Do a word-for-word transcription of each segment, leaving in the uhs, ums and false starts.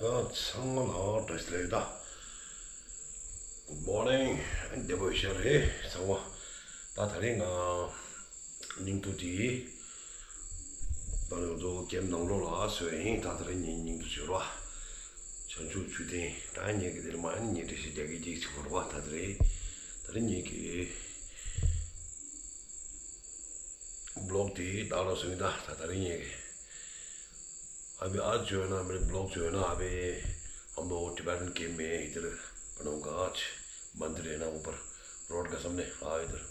ཡ་ཚང་མ་ལ་བཀྲ་ཤིས་བདེ་ལེགས། ད་Good morning and བདེ་པོ་ཡོད་ཤག་རེད་ཚང་མ། ད་ད་རིང་ང་སྙིང་ཐུ་དེ། ད་ང་ཚོ་ཀེམ་ནང་ལོགས་ལ་སོང་ཡིན། ད་ད་རིང་ངའི་སྙིང་ཐུ་བྱོས་རོགས། བྱང་ཆུབ་མཆོད་རྟེན་ད་ངེད་ཀྱི་དེར་མ་ཡིན་ངེད་འགྲེལ་བཤད་རྒྱག་གི་ཅིག་བྱེད་དགོས་རོགས། ད་ད་རིང་ད་རིང་ངེད་ཀྱི་བློག་དེ་བདག་ལ་སོང་ཡིན། ད་ད་ད་རིང་ངེད་ཀྱི། अभी आज जो है ना, मेरे ब्लॉग जो है ना, अभी हम लोग टिबेटन केव में इधर बनाऊंगा आज। मंदिर है ना ऊपर रोड का सामने, हाँ, इधर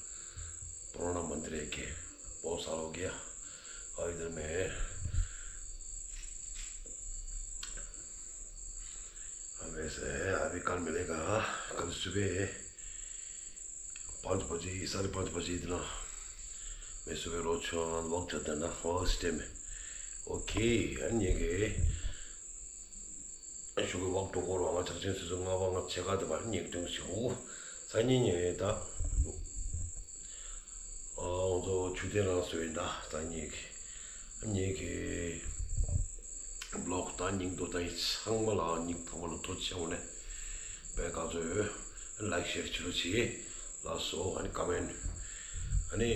पुराना मंदिर है के, बहुत साल हो गया। और इधर में है। अब ऐसे है, अभी कल मिलेगा, कल सुबह है। पाँच बजे, साढ़े पाँच बजे इतना मैं सुबह रोज वॉक जाता ना, फर्स्ट टाइम है। ओके, अन्य के शुगर वॉक तो करो, आवाज चर्चा से जो आवाज चेका तो बाहर नहीं एकदम से हो। सानी नहीं है ता। ओ तो छुट्टी ना सोए ना, सानी के, अन्य के ब्लॉग ता निंग तो ताई संग मला निंग फमल तो छे होने। पे का जो है, लाइक शेयर चलो छे। लासो अनि कमेन्ट। अनि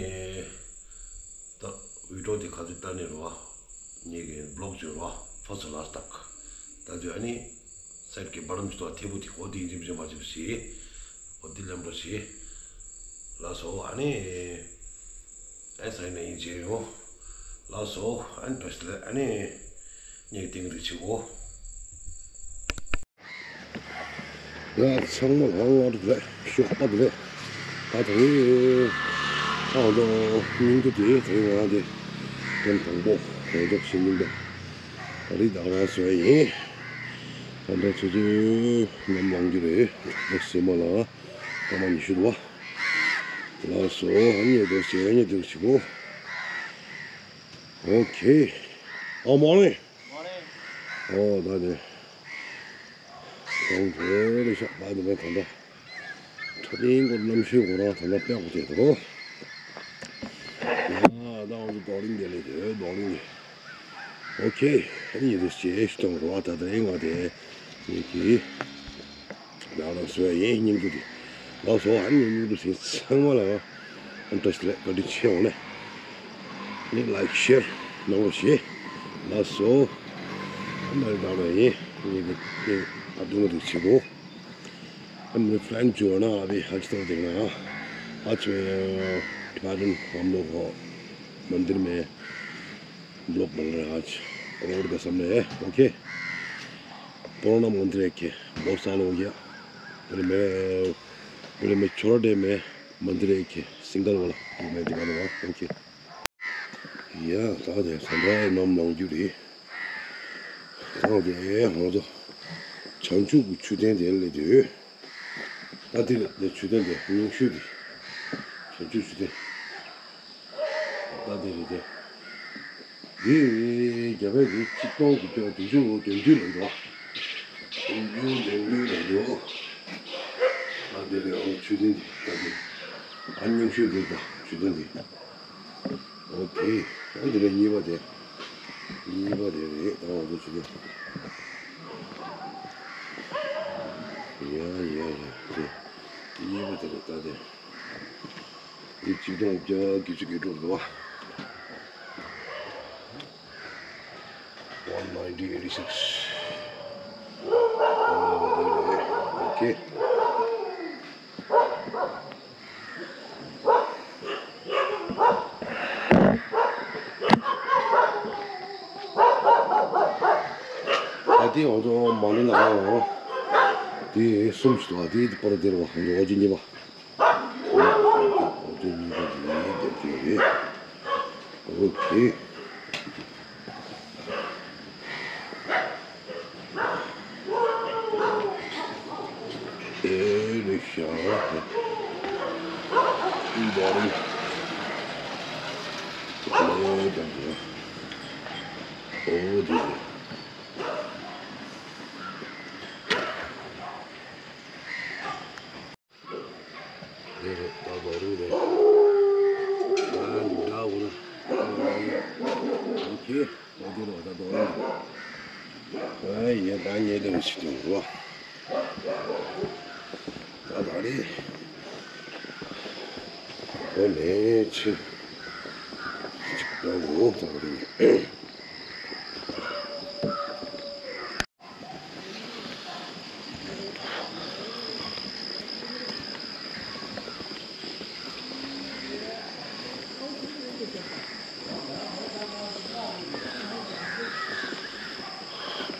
ད་ཝི་ཌི་ཡོ་དེ་ག་ཚོད་ལྟ་ནས་རོ། ངེད་ཀྱི་བློག་བརྗོད་རོ། ཕར་ཚུར་ལ་སྟག་ད་དུས་ཨ་ནི་སེཊ་ཀྱི་བར་མ་ཞིག་ཏོ་ཐེ་བུ་དེ་འོ་དེ་འཇིབ་འཇིབ་མ་འཇིབ་ཞེས། འོ་དེ་ལམ་འགྲོ་ཞེས། ལ་སོ་ཨ་ནི་ཨེ་ས་ཡིན་ན་ཡིན་ཅེས་ཡོང་། ལ་སོ་ཨ་ནི་འགྲོ་ཞེས་ལ་ཨ་ནི་ངེད་ཀྱི་དེང་རིག་ཆེ་གོ། ཡ་ཚང་མ་ལྷང་ལྷང་རེད། ཞོགས་པ་རེད། ད་དེ་ཨ་ལོ་སྙིང་དུ་དེ་དེ་ང་དེ་དོན་དང་པོ་ཡོངས་རྫོགས་ཤེས་ཉིན་པ་ད་རེས་ད་རང་སོ་ཡིན། ད་ལྟ་ཆུ་ཚོད་ནམ་ལངས་རྒྱུ་རེད། ད་སེ་མ་ལ་སྐར་མ་ཉི་ཤུ་རེད་བ། ལགས་སོ་ཨ་ཉེ་དུ་ཞེ་ཨ་ཉེ་དུ་ཞིག་གོ། ཨོ་ཁེ། ཨ་མ་ནི། ཨོ་ད་དེ། ཁོང་བོད་ལ་ཤག་པ་འདི་མེད་གང་འདྲ། ཁྲ་ཏིང་གོ་གནམ་གཤིས་གོ་རང་ཐང་ལ་དཔེ་གོ་དེ་དོ། ཡ་ད་འོང་དུ་རྡོ་རིང་དེ་ལས་དེ་རྡོ་རིང་ནི། ཨོ་ཁེ། ཨ་ནི་དུ་ཞེས་ཤི་ཏོང་རོ་ད་ད་རིང་ང་དེ་ཡིན་གི། ཡང་ན་སོ་ཡིན་སྙིང་དུ་དེ། ལགས་སོ་ཨ་ནི་སྙིང་དུ་ཞེས་ཚང་མ་ལ་ཨ་འདྲ་ཞིག་ལས་བཀའ་དྲིན་ཆེ་འོང་ནས། ནི་ལའིག་ཤེར་གནང་རོགས་ཞེས། ལགས་སོ། ཨ་ནི་ད་ར་ཡིན་ངེད་ཀྱི་ཨ་དུང་རིག་ཆེ་གོ། ཨ་ནི་ཕ་ལན་ཇོ་ན་ཨ་བི་ཧ་ཅི་ཏོ་དེ་ན་ཨ་ཆོ་ཡ་ཕ་ལན་ཧམ་ལོ་ཧོ་མན་དིར་མེ་བློག་མན་ར་ཨ་ཆ་རོ་ཌི་ག་སམ་ནེ་ཨོ་ཁེ། པོ་རོ་ན་མན་དིར་ཨེ་ཁེ་བློག་ས་ལོ་ཡ་པེ་ལེ་མེ་པེ་ལེ་མེ་ཆོ་ར་ཌེ་མེ་མན་དིར་ཨེ་ཁེ་སིང་གལ་ཝ་ལ་ཡོ་མེ་དི་ག་ལ་ཨོ་ཁེ། ཡ་ད་དེ་ས་འདྲ་ནམ་ནང་རྒྱུ་རེད། ད་དེ་ང་ཚོ་བྱང་ཆུབ་ཀྱི་མཆོད་རྟེན་དེ་ལས་དེ་ད་དེ་ལས་མཆོད་རྟེན་དེ་སྙིང་ཤོས་དེ་བྱང་ཆུབ་མཆོད་རྟེན་ད་དེ་རེད་དེ། འདི་རྒྱ་བལ་གྱི་གཅིག་སྟོང་དགུ་བརྒྱ་བདུན་ཅུ་དོན་བདུན་ལ་འགྲོ། དོན་བདུན་དོན་བདུན་ལ་འགྲོ། ད་དེ་ལས་ཨོ་མཆོད་རྟེན་དེ་ད་དེ་ཨ་སྙིང་ཤོས་དེ་ད་མཆོད་རྟེན་དེ། ཨོ་ཁེ། ཨ་འདི་ལ་གཉིས་པ་དེ། གཉིས་པ་དེ་རེད་ད་ང་ཚོ་ཆུ་ཚོད། ཡ་ཡ་ཡ་དེ། གཉིས་པ་དེ་རེད་ད་དེ། འདི་གཅིག་སྟོང་བརྒྱ་དགུ་བཅུ་གྱ་དྲུག་རེད་བ། One ninety eighty six. ཨོ་དེ་རེད་ཨོ་ཁེ། ཨ་དེ་འོ་ཚོ་མ་ནི་ལ་འོ། དེ་གསུམ་ཞིག་འདུག་ཨ་དེ་པར་དེར་བ་འོ་ཅི་ཉི་མ། འོ་ཅི་ཉི་མ་དེ་དེ་དེ་རེད། ཨོ་ཁེ། ཨེ་རེ་ཤ་ཧ། ཨིན་བོ་རི། ཨོ་དེ་དེ། ཨོ་དེ་དེ། རེད་རེད་ད་རྡོ་རིང་རེད། ད་འདྲ་འོ་ན། ཨོ་ཁེ། ཨོ་དེ་རེད་ད་རྡོ་རིང་རེད། ཨ་ཡེ་ད་ཉེ་དུ་ཞིག་ཏུ་རོ། ད་ད་རེད། འོ་ལེ་ཆུ། ཅིག་ད་འོ་ད་རེད།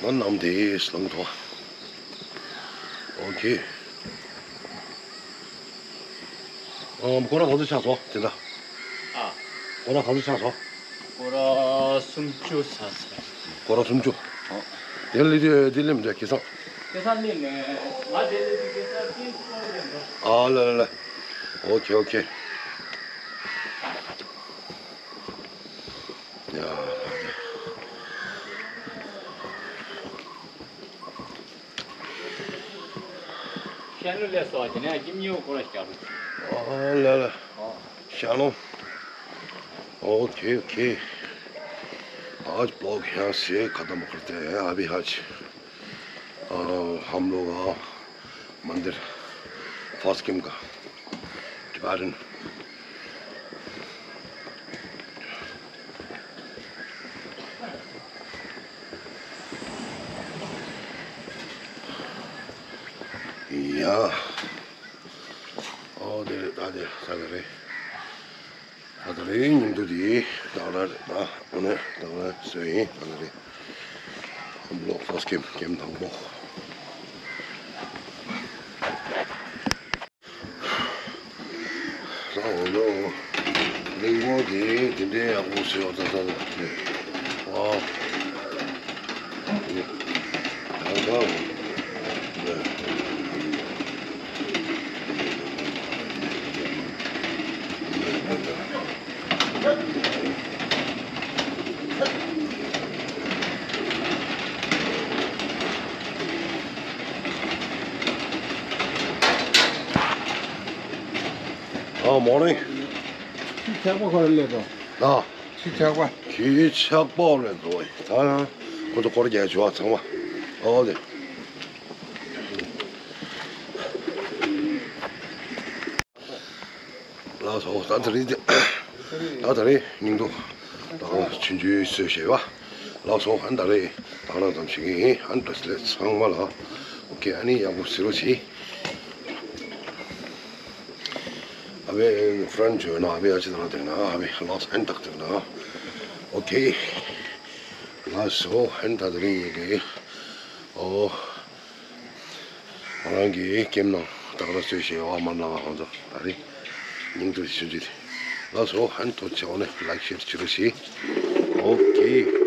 ང་ནམ་དེ་སླང་ཐོ། ཨོ་ཁེ། ཨ་སྐོར་ར་ག་ཚོད་ཆགས་སོང་དེ་འདྲ། ཨ། སྐོར་ར་ག་ཚོད་ཆགས་སོང་། སྐོར་ར་སུམ་ཅུ་ཆགས་སོང་། སྐོར་ར་སུམ་ཅུ། ཨོ། དེ་ལས་དེ་དེ་ལས་མི་འདྲ་ཁེ་སང་། ཁེ་སང་ལས་མེད། ང་དེ་ལས་དེ་ཁེ་སང་ཏིས་སྐོར་ལས་འགྲོ། ཨ་ལ་ལ་ལ། ཨོ་ཁེ་ཨོ་ཁེ། ཡ། ཤ་ལུ་ལས་སོགས་དེ་ནས་ཀྱིམ་ཉེའུ་ཁོ་ར་ཤ་ལུ། ཨ་ལ་ལ། ཨོ། ཤ་ལུ། ཨོ་ཁེ་ཨོ་ཁེ། आज ब्लॉग यहाँ से ख़त्म करते हैं। अभी आज, अ, हम लोग, अ, मंदिर फास्किम का Tibetan। ཡ། ཨོ་དེ་ད་དེ་ད་དེ་རེད། ད་དེ་རེད། ཉིན་དུ་དེ་ད་ར་རེད། ད་ཨོ་ནེ་ད་ར་སོ་ཡིན། ད་དེ་རེད། ཨམ་ལོག་ཕོ་སྐེམ་སྐེམ་དང་པོ། ལ་འོ་ལོ། གླིང་སྐོར་དེ་དེ་འདྲའི་ཡག་པོ་བཟོས་ཡོད་ད་ད་ད། ཨ། ད་ད། ཨ་མོ་རེད། ཁྱི་ཆག་པ་ཁོ་རེ་ལས་དོ། ཨ། ཁྱི་ཆག་པ། ཁྱི་ཆག་པ་ལས་དོ། ད་ཁོ་ཚོ་སྐོར་རྒྱག་བྱུང་བ་ཚང་མ། ཨོ་དེ། ལགས་སོ། ད་དེ་རིང་དེ། ད་དེ་རིང་ཉིན་དུ་ད་ཆུང་ཆུང་སོས་བྱས་པ། ལགས་སོ། ཨ་ནི་ད་རེས་ད་རང་ཙམ་ཞིག་ཡིན། ཨ་ནི་བཀྲ་ཤིས་བདེ་ལེགས་ཚང་མ་ལ། ཨོ་ཁེ། ཨ་ནི་ཡག་པོ་ཟེར་རོ་བྱེད། ཨ་བའི་ཧྥ་རན་ཇོ་ན་ཨ་བའི་ཨ་ཅི་ད་ར་དེ་ན་ཨ་བའི་ལགས་ཨན་ཏག་དེ་ན། ཨོ་ཁེ། ལགས་སོ། ཨ་ནི་ད་དེ་རིང་ཡིན་གི། ཨོ། ང་རང་གི་ཀེམ་ནང་ད་ག་རང་སོས་བྱས་པ་མ་ལ་ང་ཚོ་ད་རེས་ཉིན་དུ་ཆུང་ཆུང་དེ། ལགས་སོ། ཨ་ནི་ཐུགས་རྗེ་ཆེ། ཨོ་ནེ་ལའིཀ་ཤེར་བྱེད་རོགས་བྱེད། ཨོ་ཁེ།